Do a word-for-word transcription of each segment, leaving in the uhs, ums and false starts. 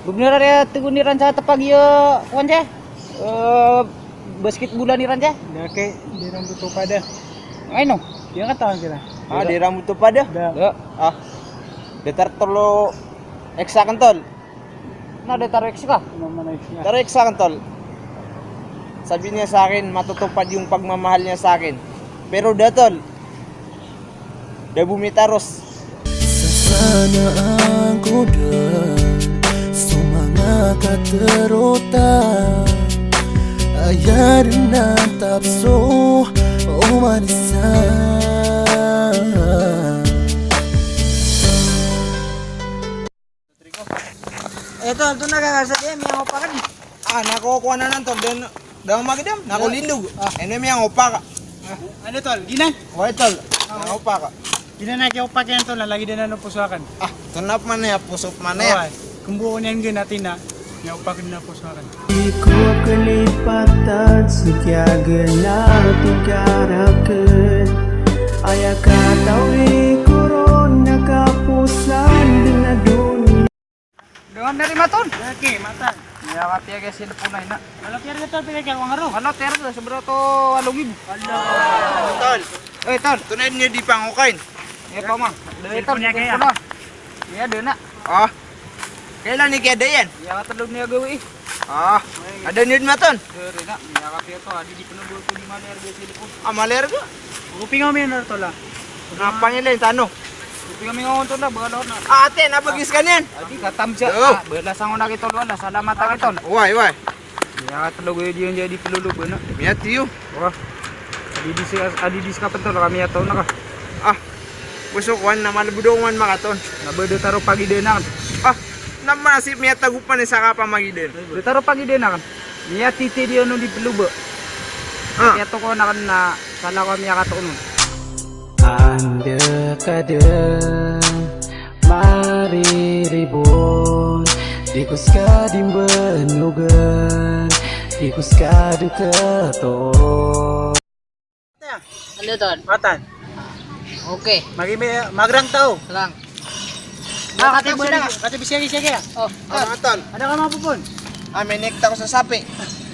Bebnar a tig iran sa tepag iyo, kuwan sa, eh, basketbolan iran sa. Da kay, di iran bo topad a. Ay, no? Di katawan sila. Ah, di iran bo topad a? Da. Da. Ah. Datar tolo X aken, tol. Na, datar X ka? Na, mana X ka? Datar X aken, tol. Sabi niya sa akin, matutupad yung pagmamahal niya sa akin. Pero da, tol, da bo mitaros. Sa sana angkoda so manga katerota, aya den a tapso o manisa. Eh, tol, antonaa ka sa di, miyangopak ka di? Ah, na ko kowan anan, tol, den, den magedam, na ko lindog. Ah. Ino miyangopak? Ah, ano, tol, ginan? Oway, tol, miyangopak. Ginan a kiyopak iyan, tol, na lagid anan o poso aken. Ah, tonaa pman iya poso pman iya. Oway, kembo ko niyan ginan a tig iyan a miyangopak den a poso aken. Di ko kalipatan so kiyaganap ko raken. Aya katawi ko ron na kaposan den a doniya. Dengan dari Maton? Oke, Maton. Iya, kapiya kay silpon ay na. Kala piya rega, tol, piya kay wangaro. Kala piya rega, sobra to walo nggibo. Tol. Oy, tol. Tonaa i di pangokain? Iya, pa, ma. Dali, tol, silpon iya kaya. Iya, dena. Ah. Kailan i kiyada iyan? Iya, katelo niyan gawii. Ah, ada niyan, Maton? Dena, iya, kapiya to, adi di peno bo to di mala rega silpon. Ah, mala rega? Opinga mi na, tol, ah. Ngapa niyan tano? Opinga mi nga on, tol, ah, bala na. Ah, ati, na bagis ka niyan. Adi, katam siya. Yo. Ah, bala sa ngona ki tol, wala, salamat aki tol. Oway, oway. Iya, katelo gawii diyan jadi pelolo bana. Miyati yo. Wah. Adi di si, adi di si ka pentol, kami ato na ka. Ah. Boso kowan na malebod o kowan makaton. Na ba da taro pagidaan aken. Ah. Na masip miyatago pa ni sa kapamagidaan. Da taro pagidaan aken. Miyatiti di ano di peloba. Ah. Kaya to ko na kan na sala ko miyakatoon. Anda ka den mariribon, di ko ska di mbenogen, di ko ska di tetoon. Ano, tol? Matan. Okay. Magi-, magrang tao. Lang. Ah, kati bisa, kati bisa, bisa, bisa. Oh, ano, tol? Ada ka mapupon? Ah, minik ta ko sa sapi.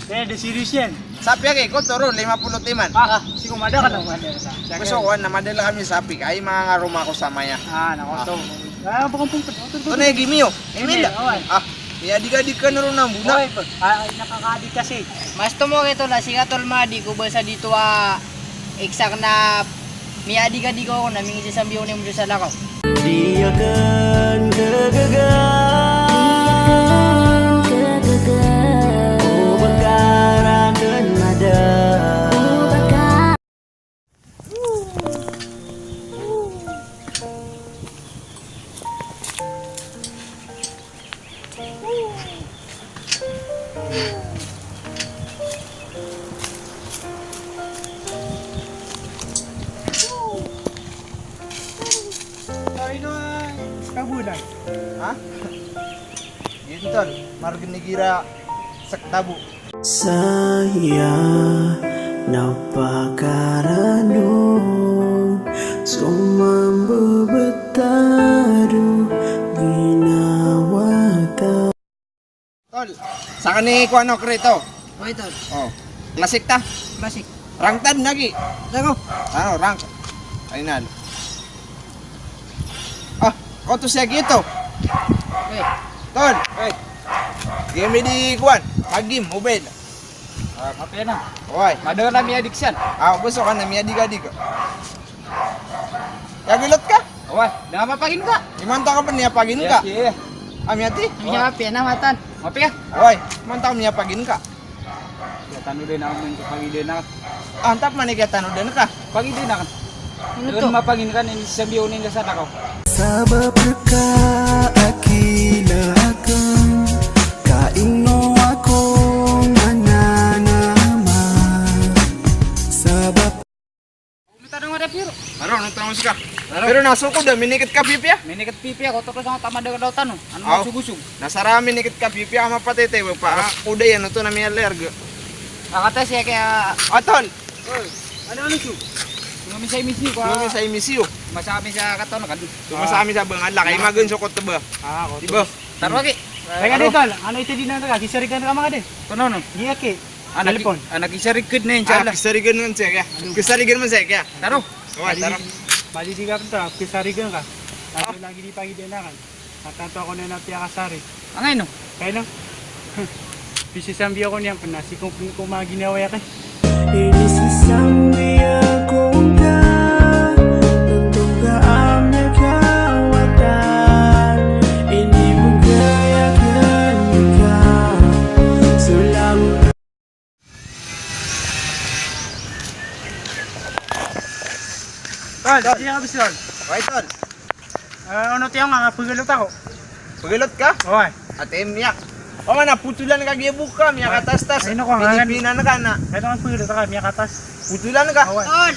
Eh, di serious yan. Sapi aki, ko toro, lima puluh timan. Ah, ah, sige, mada ka lang, mada ka. Gusto ko, na madala kami sapi, kay mga ngaroma ko sa maya. Ah, nako, ah. To. Ah, baka pong, ito na yung gimiyo. Emil, ah. Ah, iya, di ka, di ka na ron ang buna. Oy, ah, nakakadi kasi. Mas tumo ito na, siga tol, madi ko ba sa dito, ah, eksak na miyadi ka di ko, na mingi sa sambiyo ni mo sa lakaw. Di aken kagagan, o ba ka raken mada. Ay, no, ah, kabulan. Ha? Gintol, margen igira sek tabo. Saya na pakarano so mambebetad o ginawa ta. Tol, saka ni ko ano, krito. Oi, tol. Oh, klasik ta? Klasik. Rank ta den aki. Dago. Ano, rank. Final. Ah, koto siya gito. Eh. Tol. Eh. Game di kuwan. Pag-game, mobile. Ah, mapiya na. Oway. Madala na miyadik siyan. Ah, gusto ka na miyadigadig. Yagilot ka? Oway, da nga mapagin ka. Imanto ka pen iya pagin ka. Iya, iya. Ah, miyati? Iya, mapiya na, matan. Mapiya? Oway, imanto ka miyapagin ka. Iya, tano den ako, men, pagin den ako. Ah, antap man, iya tano den ka. Pagin den ako. Ano to? Mapagin ka, nin sambiyo nin da sa lakaw. Sabap reka a kilakan, kaino ako mananama. Sabap Aro, no, tama sika. Aro. Pero na so ko da, minikit ka pipiya? Minikit pipiya, ko to ko sa tamad daw tano. Ano, aw, sugusug. Na sara minikit ka pipiya, ama patete, pa. Aro. Ko da yan, ito na miyalerg. Akata siya kaya. Atol. Oy, ano, ano, su? Kami sa imisiyo, ko. Kami sa imisiyo. Masami sa katon, kan? Masami sa bangal, lakay magan so kot ba. Ah, kot. Diba? Taro aki. Kaya di, tol, ano ito di na ka, kisarigan ka mga di? Kono, no? Di aki. Anak, telepon. Anak kisarigan na yun siya. Anak kisarigan na yun siya, kaya. Kisarigan mo siya, kaya. Taro. Oway, taro. Bali di ka pn, tol, kisarigan ka. Lagi di pagidanakan. At ato ako na napiyakasari. Angay, no? Kaya, no? Pisisambi ako niyan pn, na sii ko pn ko maginawa ya kay. Inisasambi ako ngka, tanto ka a miyakawatan, inibgay akn ka so langon. Tol, tol. Iya ka, bis, tol. Oway, tol. Eh, onot iyo nga, pgalot ako. Pgalot ka? Oway. Ati miyak. O nga na, potolan ka giya boka, miyakatastas. Ay, nako, nga, pinipinan ka na. Kaya nga pgalot ka, miyakatas. Potolan ka? Oway. Tol!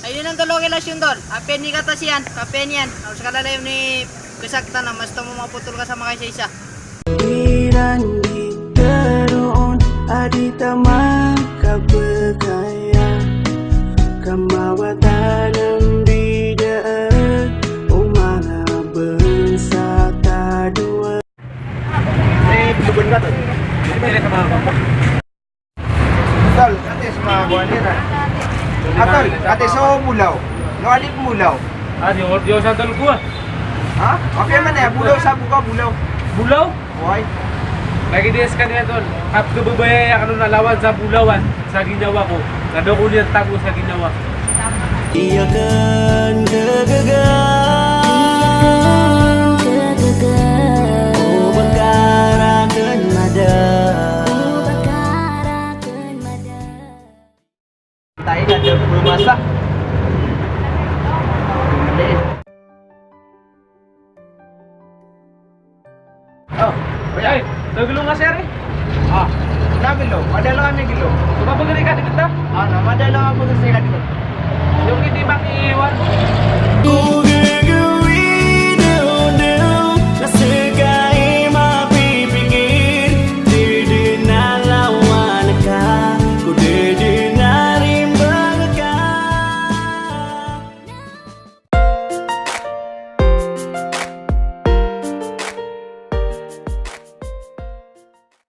Ayun ang tolo kilasyon, tol. Apiya ini katas iyan, apiya niyan. Alos ka lalayon i kasaktan na, mas tomo mapotol ka sa makaisa-isa. Iran di tharoon a di ta makapkaya, ka mawatan a mbidaan o manga bansa ta dowa. Eh, bulugan ka, tol. Tol, ati so manga buwan iyan, ah. Ah, tol, ati so bolaw. No, adi bolaw. Ah, di, di sa tol ko, ah. Ha? Apiya man iya, bolaw sa boka, bolaw. Bolaw? Oway. Lagid iyan skaniyan, tol. Kapkhababayai akn on a lawan sa bolawan sa ginawa ko. Na da ko niyan tago sa ginawa. Di akn khagaga. O ba ka rakn mada. Tayo na, da ko masa. Oh, ay, taglo nga, sir, eh. Ah, na glo. Madala kami glo. Tumabag rin ka, di kita? Ah, na, madala ka po sa sila dito. Yung hindi makiiwan. Kung